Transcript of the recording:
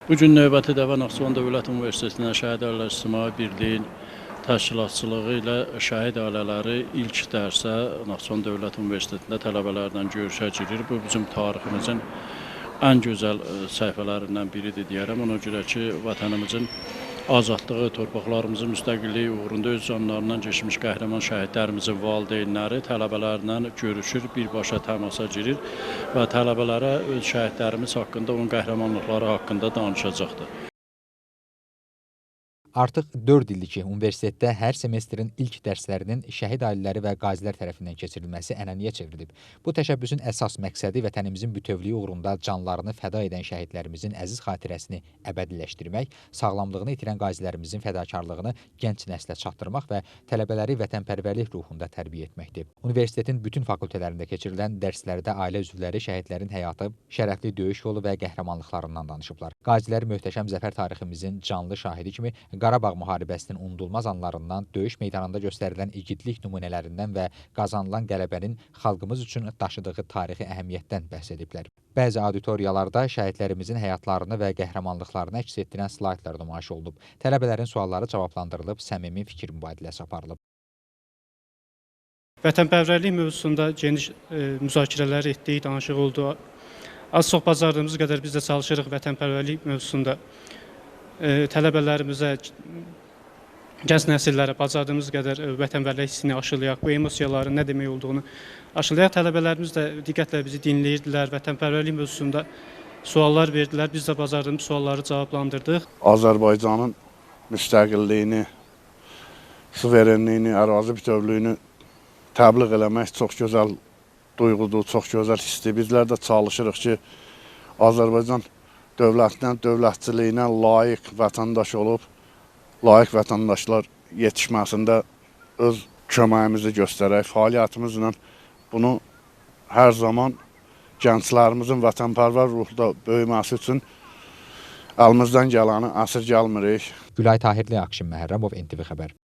Bu gün növbəti dəfə Naxçıvan Dövlət Universitetində Şəhid Ailələri İctimai Birliyinin təşkilatçılığı ilə şəhid ailələri ilk dərsə Naxçıvan Dövlət Universitetində tələbələrlə görüşə girir. Bu bizim tariximizin ən gözəl səhifələrindən biridir deyərəm. Ona görə ki, vətənimizin azadlığı, torpaqlarımızın müstəqilliyi uğrunda öz canlarından keçmiş qəhrəman şəhidlərimizin valideynləri tələbələrlə görüşür, birbaşa təmasa girir və tələbələrə öz şəhidlərimiz haqqında, onun qəhrəmanlıqları haqqında danışacaqdır. Artıq 4 ildir ki, universitetdə hər semestrin ilk dərslərinin şəhid ailələri və qazilər tərəfindən keçirilməsi ənənəyə çevrilib. Bu təşəbbüsün əsas məqsədi vətənimizin bütövlüyü uğrunda canlarını fəda edən şəhidlərimizin əziz xatirəsini əbədiləşdirmək, sağlamlığını itirən qazilərimizin fədakarlığını gənc nəslə çatdırmaq və tələbələri vətənpərvərlik ruhunda tərbiyə etməkdir. Universitetin bütün fakültələrində keçirilən dərslərdə ailə üzvləri şəhidlərin həyatı, şərəfli döyüş yolu və qəhrəmanlıqlarından danışıblar. Qazilər möhtəşəm zəfər tariximizin canlı şahidi kimi Qarabağ müharibəsinin unudulmaz anlarından, döyüş meydanında göstərilən igidlik nümunələrindən və qazanılan qələbənin xalqımız üçün daşıdığı tarixi əhəmiyyətdən bəhs ediblər. Bəzi auditoriyalarda şəhidlərimizin həyatlarını və qəhrəmanlıqlarını əks etdirən slaydlar nümayiş olunub. Tələbələrin sualları cavablandırılıb, səmimi fikir mübadiləsi aparılıb. Vətənpərvərlik mövzusunda geniş müzakirələr etdik, danışıq oldu. Az-çox bacardığımız qədər biz də çalışırıq vətənpərvərlik mövzusunda tələbələrimizə, gənc nəsillərə bacardığımız qədər vətənpərvərlik hissini aşılayaq, bu emosiyaların nə demək olduğunu aşılayaq. Tələbələrimiz də diqqətlə bizi dinləyirdilər, vətənpərvərlik mövzusunda suallar verdilər, biz də bacardığımız sualları cavablandırdıq. Azərbaycanın müstəqilliyini, suverenliyini, ərazi bütövlüyünü təbliğ eləmək çox gözəl duyğudur, çox gözəl hissdir. Bizlər də çalışırıq ki, Azərbaycan dövlətinə, dövlətçiliyinə layiq vətəndaş olub, layiq vətəndaşlar yetişməsində öz köməyimizi göstərək, fəaliyyətimizlə bunu hər zaman gənclərimizin vətənpərvər ruhda böyüməsi üçün əlimizdən gələni əsirgəmirik. Gülay Tahirli, Akşin Məhərrəmov, NTV Xəbər.